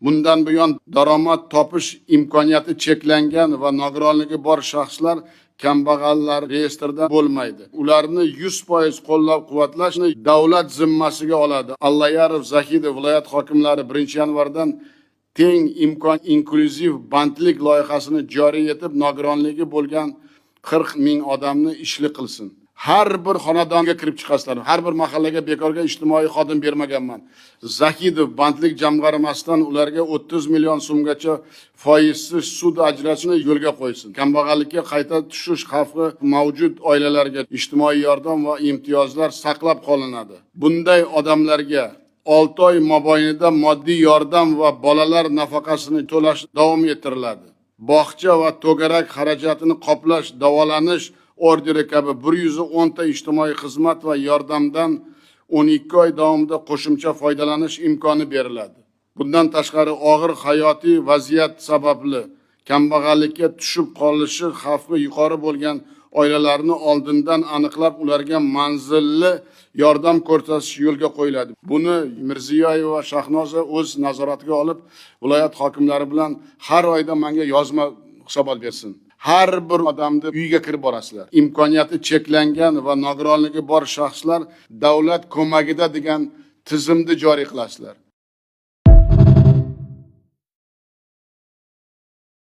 Bundan buyon daromad topish imkoniyati cheklangan va nogironligi bor shaxslar kambag'allar reyestrida bo'lmaydi. Ularni 100% qo'llab-quvvatlashni davlat zimmasiga oladi. Allayarov, Zahidov viloyat hokimlari 1-yanvardan teng imkon inklyuziv bandlik loyihasini joriy etib, nogironligi bo'lgan 40 ming odamni ishli qilsin. Har bir xonadonga kirib chiqasizlar. Har bir mahallaga bekorga ijtimoiy xodim bermaganman. Zahidov bandlik jamg'armasidan ularga 30 million so'mgacha foizsiz sud ajratishni yo'lga qo'ysin. Kambag'allikka qayta tushish xavfi mavjud oilalarga ijtimoiy yordam va imtiyozlar saqlab qolinadi. Bunday odamlarga 6 oy mobaynida moddiy yordam va bolalar nafaqasini to'lash davom ettiriladi. Bog'cha va to'garak xarajatini qoplash, davolanish orderi kabi 110 ta ijtimoiy xizmat va yordamdan 12 oy davomida qo'shimcha foydalanish imkoni beriladi. Bundan tashqari, og'ir hayotiy vaziyat sababli kambag'allikka tushib qolishi xavfi yuqori bo'lgan oilalarni oldindan aniqlab, ularga manzilli yordam ko'rsatish yo'lga qo'yiladi. Buni Mirziyoyeva va Shahnoza o'z nazoratiga olib, viloyat hokimlari bilan har oyda menga yozma hisobot bersin. Har bir odamni uyiga kirib borasizlar. Imkoniyati cheklangan va nogironligi bor shaxslar davlat ko'magida degan tizimni joriy qilasizlar.